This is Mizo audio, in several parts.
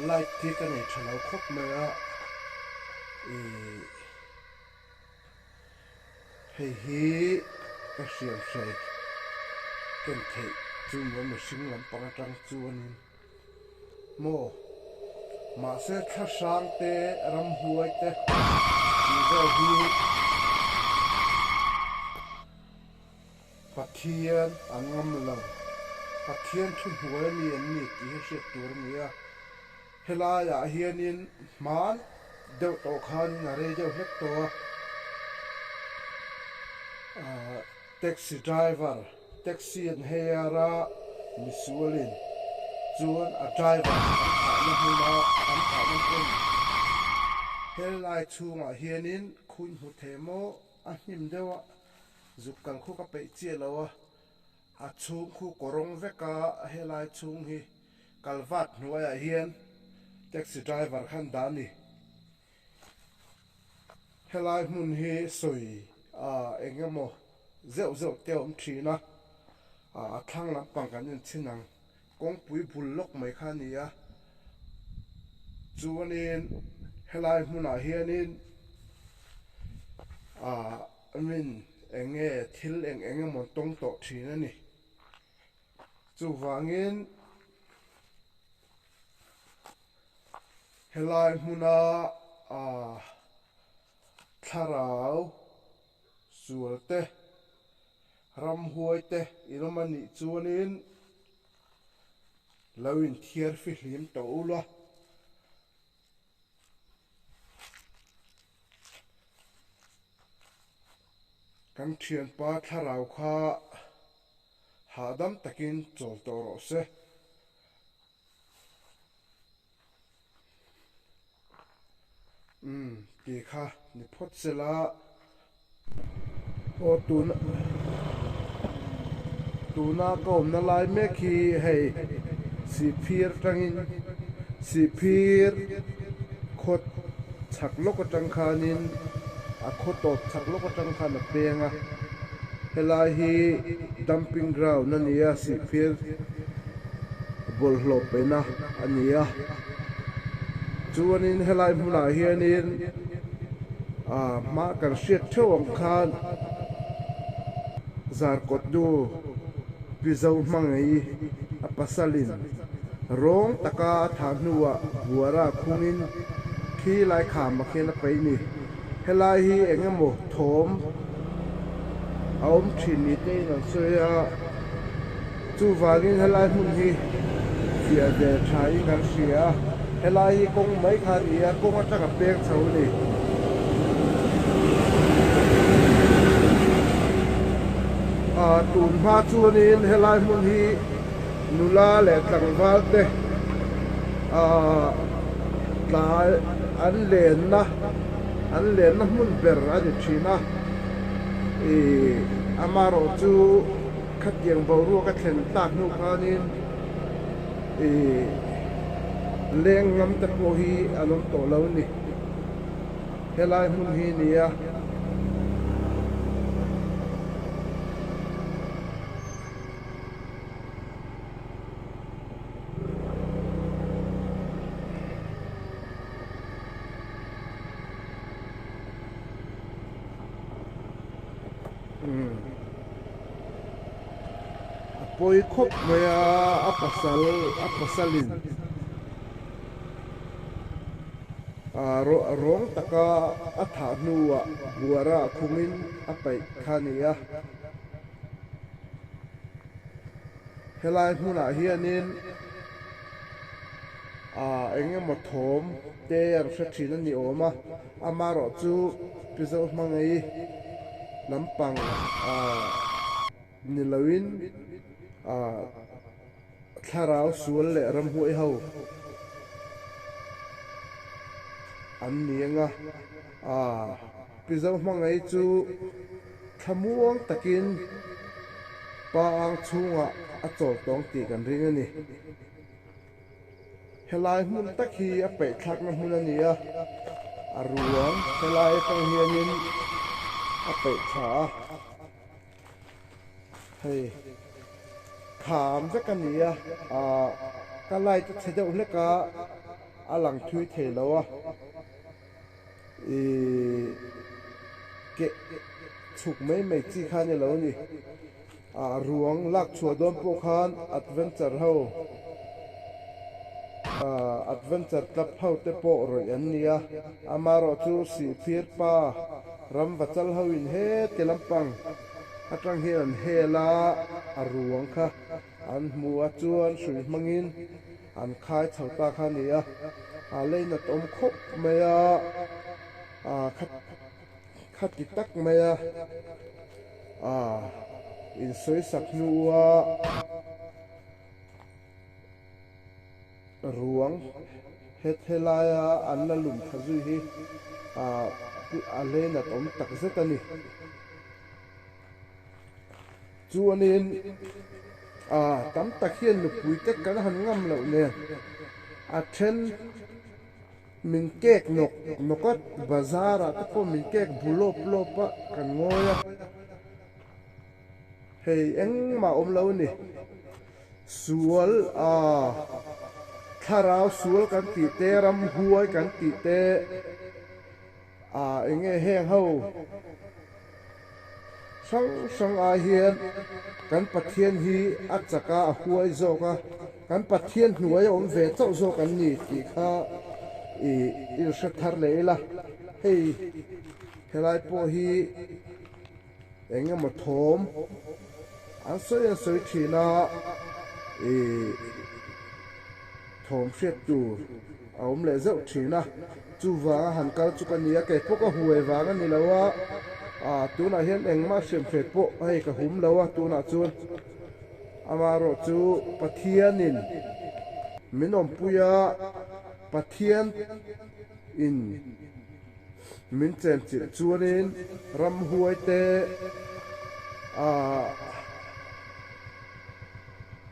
Light hi ka nei tha lo khawp mai a, ih hei hi ka hriam hrei ken theih chu maw mihring lampang atang chuanin maw mahse thla hrang te ramhuai te tih vel hi Pathian an ngam lo. Pathian thu hnuai a mi an ni tih hi hriat tur a ni a. Helaiah hianin hman deuh tawh khanin a rei deuh hlek tawh a. Taxi driver, taxi an hire a, misualin chuan a driver an thahna hmuna an thahna hmun helai chhungah hianin khuin hmu thei maw a hnim deuh a. Zuk kal khu ka peih chiah lo a, a chhung khu kawrawng vek a, helai chhung hi kalvat hnuaiah hian taxi driver khan dah a ni. Helai hmun hi sawi ah eng emaw zeuh zeuh te a awm thin a, a thlang lampang kan enchhin ang. Kawngpui bul lawk mai kha a ni a, chuanin helai hmunah hianin ah min eng nge thil eng eng emaw an tawng tawh thin a ni. Chuvangin helai hmuna ah thlarau sual te Ramhuai te in awm a nih chuanin lo inthiar fihlim tawh ul a. Kan thianpa thlarau kha hahdam takin chawl tawh rawh se. Umm tih kha ni phawt sela aw tuna tuna ka awmna lai mek hi hei sihphir atangin sihphir khaw chhak lawk atang khanin a khaw tawp chhak lawk atang khan a peng a helai hi dumping ground a ni a sihphir bawlhhlawh pena a ni a chuanin helai hmunah hianin ah hma kan hriat theuh ang khan zarkawt nu pi zo hmangaih a pasalin rawng taka a thah hnuah buara khungin khi lai kham ah khian a paih ni helai hi eng emaw thawm a awm thin ni te in an sawi a. Chuvangin helai hmun hi fiah ve thain kan hria a, helai hi kawng mai kha a ni a, kawng atang a peng chho a ni. Ah tun hma chuanin helai hmun hi nula leh tlangval te ah tlai an lenna an lenna hmun ber a ni thin a, ih amaherawh chu. Khatiang boruak a thlen tlak hnu khanin ih leng ngam te pawh hi an awm tawh lo a ni. Helai hmun hi a ni a. A pawi khawp mai a, a pasal a pasalin ah rawng taka a thah hnuah buara khungin a paih kha a ni a. Helai hmunah hianin ah eng emaw thawm te an hre thin a ni awm a, amaherawh chu Pi Zohmangaih lampang ah ni loin ah thlarau sual leh ramhuai ho an ni ang a, ah Pi Zohmangaih chu thlamuang takin pa ang chhungah a chawl tawng tih kan ring a ni. Helai hmun tak hi a peihthlakna hmun a ni a, a ruang helai atang hianin a peih tha a, hei kham vek a ni a, ah ka light a chhe deuh hlek a. a lang thui thei lo a, ih keh chhuk mai mai chi kha a ni lo a ni. Ah ruang lak chhuah dawn pawh khan adventure ho ah adventure club ho te pawh rawih an ni a, amaherawh chu Sihphir pa ram vachal ho in heti lampang atang hian an hel a, a ruang kha an hmu a chuan hrui hmangin an khai chho ta kha a ni a, a leinat awm khawp mai a, ah kha. Khati tak mai a, ah insawisak hnua ruang het helaia an la lum thla zui hi ah a leinat awm tak zet a ni. Chuanin ah tam tak hian nupui te kan han ngam loh nen a then. Min kek nawk nawk a, bazar ah te pawh min kek bu lawp lawp a, kan ngawi a, hei engmah awm lo a ni. Sual a, thlarau sual kan tih te, ramhuai kan tih te, ah eng nge heng ho hrang hrang ai hian kan Pathian hi a chak a, a huai zawk a. Kan Pathian hnuai a awm ve chauh zawk an ni tih kha i inhre thar leh ila, hei helai pawh hi eng emaw thawm an sawi an sawi thin a, i thawm hriat tur a awm leh zeuh thin a, chuvanga han kal chu ka ni a, kei pawh ka huai vang a ni lo a, tunah hian engmah hriamhreh pawh hei ka hum lo a tunah chuan. Amaherawh chu Pathianin min awmpui a, Pathianin min chenchilh chuanin ramhuaite ah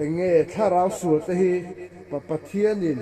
eng nge thlarau sualte hi Pathianin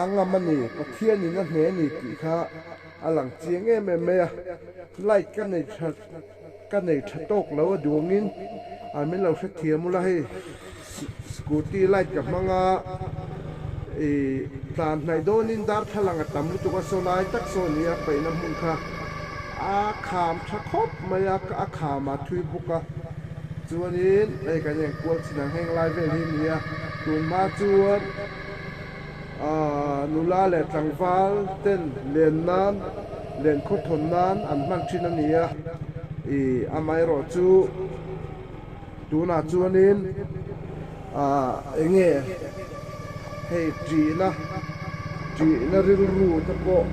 a ngam a ni, Pathianin a hne a ni tih kha a lang chiang em em mai a, light ka nei tha. Ka nei tha tawk lo a duangin a min lo hrethiam ula hei scooty light ka hmang a ih tlan hnaih dawnin darthlalang a tam lutuk a saw lai tak saw a ni a paihna hmun kha a kham tha khawp mai a a kham a thui bawk a chuanin hei kan enkual chin ang heng lai vel hi a ni a tunhma chuan. Aaa nula leh tlangval ten len nan len khawthawn nan an hman thin a ni a, ih amaherawh chu tunah chuanin aaa eng nge hei ṭihna ṭihna rilru te pawh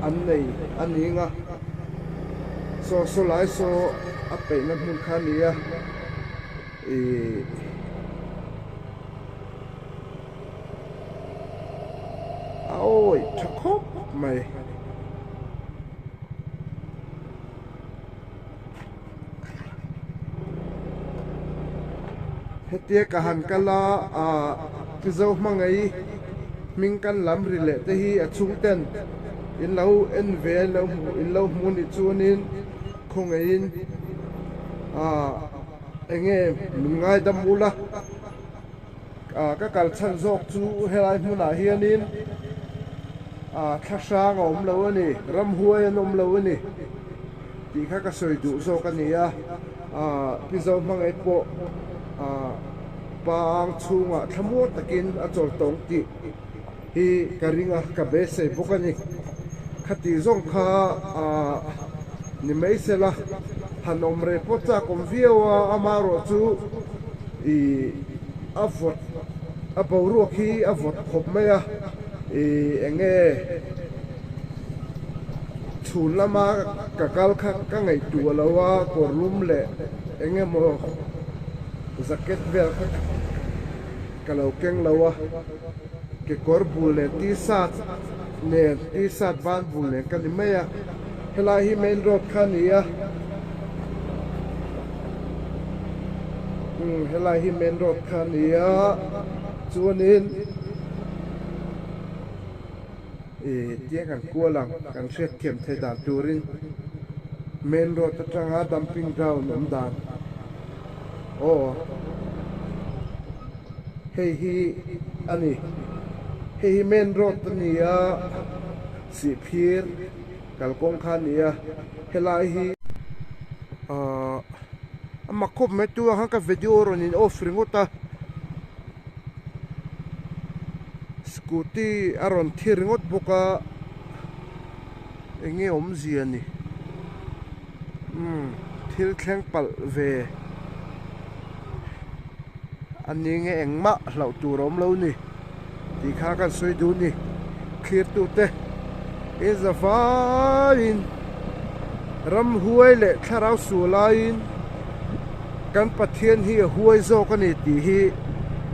an nei a ni ang a, saw saw lai saw a peihna hmun kha a ni a, ih. A awih tha khawp mai. Hetia ka han kal a, ah Mizo hmangaih hming kan lam ri leh te hi a chhungten in lo en ve a, in lo hmu in lo hmu nih chuanin khawngaihin ah eng nge min ngaidam ula. Ah ka kal chhan zawk chu helai hmunah hianin ah thla hrang a awm lo a ni, ramhuai an awm lo a ni tih kha ka sawi duh zawk a ni a, ah Mizo hmangaih pawh ah pang chhungah thlamuar takin a chawl tawng tih hi ka ring a, ka beisei bawk a ni. Khati zawng kha ah ni mai sela, han awm rei pawh chak awm viau a, amaherawh chu ih a vawt a boruak hi a vawt khawp mai a, ih eng nge chhun lama ka kal kha ka ngaihtuah lo a, kawr lum leh eng emaw jacket vel kha ka lo keng lo a. Kekawr bul leh t-shirt nen t-shirt ban bul nen ka ni mai a, helai hi main road kha a ni a, umm helai hi main road kha a ni a, chuanin ih tia kan kual ang kan hriatthiam theih dan turin main road atanga dumping ground awm dan aw. Hei hi a ni. Hei hi main road a ni a, Sihphir kalkawng kha a ni a, helai hi ahh a mak khawp mai tunah khan ka video rawn in off ringawt a, scooty a rawn thi ringawt bawk a, eng nge awmzia ni umm thil thleng palh ve a ni nge engmah hlauh tur a awm lo ni tih kha kan sawi duh ni thlirtute in za vaiin ramhuai leh thlarau sual laiin kan Pathian hi a huai zawk a ni tih hi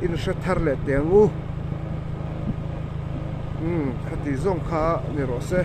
in hre thar leh teh ang u umm khati zawng kha ni rawh se.